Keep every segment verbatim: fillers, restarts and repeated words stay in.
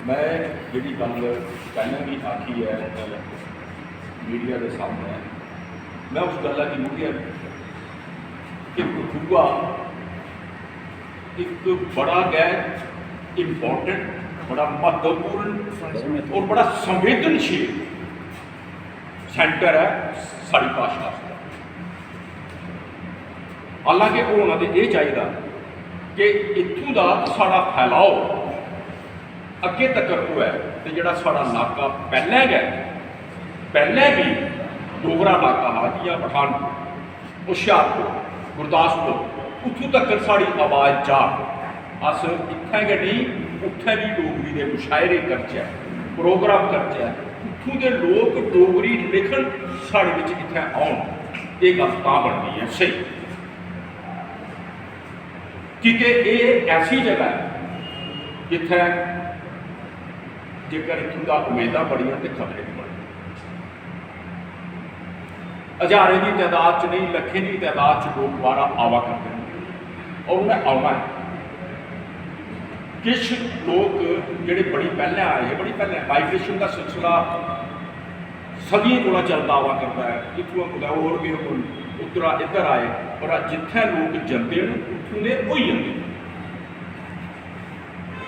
मैं जेह्ड़ी गल्ल पैह्लें बी आखी ऐ मीडिया दे सामनै, मैं उस गल्ला गी मुड़ियै कि कठुआ इक बड़ा गै इंपॉर्टेंट, बड़ा म्हत्तवपूर्ण और बड़ा संवेदनशील सेंटर ऐ साढ़ी भाशा आस्तै। हालांकि होना ते एह् चाहिदा कि इत्थूं दा साढ़ा फैलाव अग्गें तक्कर होऐ ते जेह्ड़ा साढ़ा लाका पैह्लें गै, पैह्लें बी डोगरा लाका हा, जि'यां पठानकोट, हुशियारपुर, गुरदासपुर, उत्थूं तक्कर साढ़ी आवाज़ जा। अस इत्थें गै नेईं, उत्थें बी डोगरी दे मुशायरे करचै, प्रोग्राम करचै, उत्थूं दे लोक डोगरी लिखन, साढ़े बिच इत्थें औन। एह् गल्ल तां बनदी ऐ स्हेई, की के एह् ऐसी जगह ऐ जित्थें जेकर इत्थूं दा उम्मीदां बड़ियां ते खतरे बी बड़े। हजारें दी तादाद च नेईं, लक्खें दी तादाद च लोक बाह्रा आवा करदे न। और उ'नें औना ऐ। किश लोक जेह्ड़े बड़ी पैह्लें आए हे, बड़ी पैह्लें माइग्रेशन दा सिलसिला सदियें कोला चलदा आवा करदा ऐ। इत्थुआं कुतै होर गे होङन, उद्धरा इद्धर आए, पर जित्थै लोक जंदे न, उत्थूं दे होई जंदे न।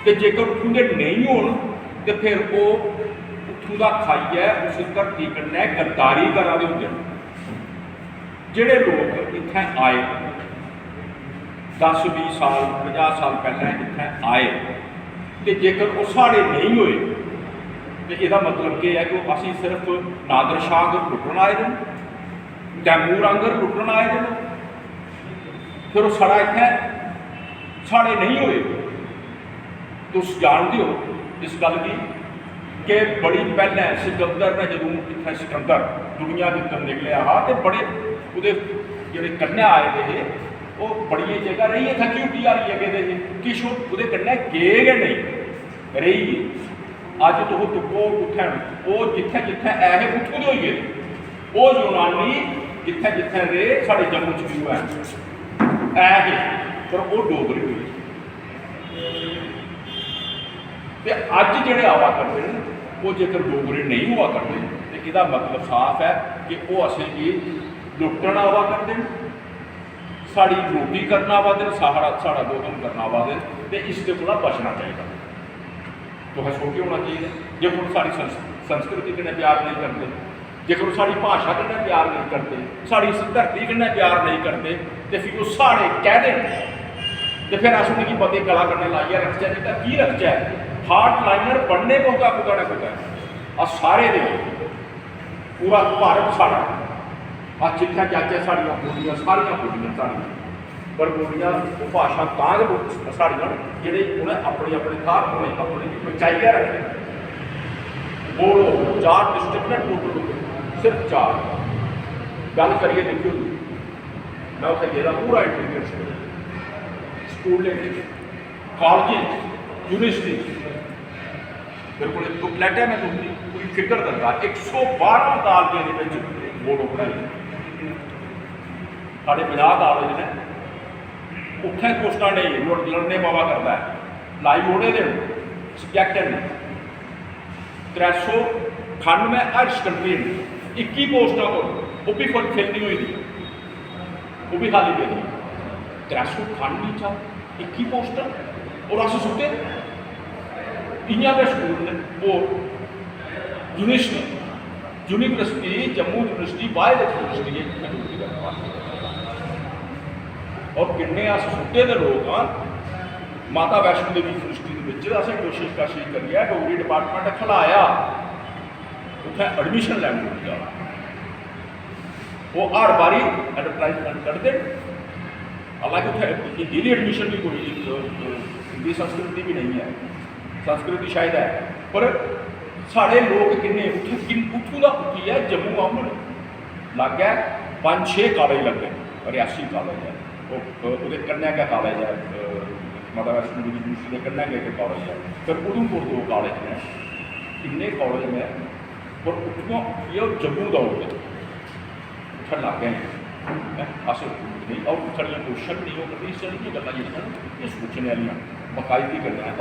ते जेकर उत्थूं दे नेईं होन, ते फिर ओह् उत्थूं दा खाइयै उस धरती कन्नै गद्दारी करा दे होंदे न। जेह्ड़े लोक इत्थें आए, दस बीह् साल, पंजाह् साल पैह्लें इत्थें आए, ते जेकर ओह् साढ़े नेईं होए, ते एह्दा मतलब केह् ऐ कि ओह् असें सिर्फ नादर शाह आंगर लुट्टन आए दे न, तैमूर आंगर लुट्टन आए दे न। फिर ओह् साढ़ा इत्थें साढ़े नेईं होए। तुस जानदे ओ इस गल्ल गी कि बड़ी पैह्लें सिकंदर ने, जदूं इत्थें सिकंदर दुनिया दे उप्पर निकलेआ हा, ते बड़े ओह्दे जेह्ड़े कन्नै आए दे हे, ओह् बड़ियें जगह रेहियै थक्की हुट्टी हारियै गेदे हे। किश ओह् ओह्दे कन्नै गे गै नेईं, रेही गे। अज्ज तुस तुप्पो कुत्थें न, ओह् जित्थें जित्थें ऐ हे, उत्थूं दे होई गेदे। ओह् यूनानी जित्थें जित्थें रेह्, साढ़े जम्मू च बी ओह् ऐ, ऐ हे, पर ओह् डोगरे होई गे। ते अज्ज जेह्ड़े आवा करदे न, ओह् जेकर डोगरे नेईं होआ करदे, ते एह्दा मतलब साफ ऐ कि ओह् असेंगी लुट्टन आवा करदे न, साढ़ी लूटी करन आवा दे न, साढ़ा, साढ़ा दोहन करन आवा दे न, ते इसदे कोला बचना चाहिदा। तुसें सोचे होना चाहिदा, जेकर ओह् साढ़ी संस-, संस्कृति कन्नै प्यार नेईं करदे, जेकर ओह् साढ़ी भाशा कन्नै प्यार नेईं करदे, साढ़ी इस धरती कन्नै प्यार नेईं करदे, ते फ्ही ओह् साढ़े कैह्दे न? ते फिर अस उ'नेंगी मते गला कन्नै लाइयै रखचै, नेईं तां की रखचै? हार्ड लाइनर बनने पौंदा कुतै ना कुतै। अस सारे दे, पूरा भारत साढ़ा। अस जित्थै जाचै, साढ़ियां बोलियां, सारियां बोलियां साढ़ियां। पर बोलियां, ओह् भाशा तां गै बोल-, साढ़ियां न, जेह्ड़े उ'नें अपनी अपनी थाह्र, उ'नें अपनी गी बचाइयै रक्खे। बोडो, चार डिस्ट्रिक्ट न टोटल, सिर्फ चार। गल्ल करियै दिक्खेओ जी, में उत्थै गेदा पूरा इंटीरियर स्कूलें च, कालजें च, यूनिवर्सिटी च, बिल्कुल इक बुकलेट ऐ, में तुसेंगी पूरी फिगर दिंदा। इक सौ बारां कालजें दे बिच बोडो पढ़ाई। साढ़े पंजाह् कालज न, उत्थें पोस्टां नेईं, लड़-, लड़ने पवा करदा ऐ। लाई ओड़े दे न, सब्जैक्ट है नहीं। त्रै सौ ठानुऐ हायर सकैंडरी न, इक्की पोस्टां कोल, ओह् बी फुल फिल नहीं होई दी, ओह् बी खाली पेदी। त्रै सौ ठानुऐ चा इक्की पोस्टां, और अस सुत्ते दे। इ'यां गै स्कूल न होर, यूनिवर्सिटी, यूनिवर्सिटी, जम्मू यूनिवर्सिटी, बाह्र दी यूनिवर्सिटी, एह् इत्थै डोगरी दा डिपार्टमेंट। और किन्ने अस सुत्ते दे लोक आं, माता वैष्णो देवी यूनिवर्सिटी दे बिच असें कोशिश काशिश करियै डोगरी डिपार्टमेंट खलाया, उत्थै एडमिशन लैन डोगरी आह्ला। ओह् हर बारी एडवर्टाइजमेंट कढदे न। हालांकि उत्थै हिंदी दी एडमिशन बी कोई, अ, हिंदी संस्कृत दी बी नेईं ऐ, संस्कृत दी शायद ऐ, पर साढ़े लोक किन्ने उत्थै, किन-, उत्थूं दा उट्ठियै जम्मू औङन, लागै पंज छे कालेज लगदे न, रियासी कालेज ऐ, ओह्, ओह्दे कन्नै गै कालेज ऐ, अ, माता वैष्णो देवी यूनिवर्सिटी दे कन्नै गै इक कालेज ऐ, फिर उधमपुर दो कालेज न, इन्ने कालेज न, पर उत्थुआं उट्ठियै ओह् जम्मू दौड़दे। उत्थै लागै न। हैं? अस नेईं, और साढ़ियां कोशशां बी नेईं होङन, इस चाल्ली दियां गल्लां जेह्ड़ियां न, एह् सोचने आह्लियां, बाकायदगी कन्नै।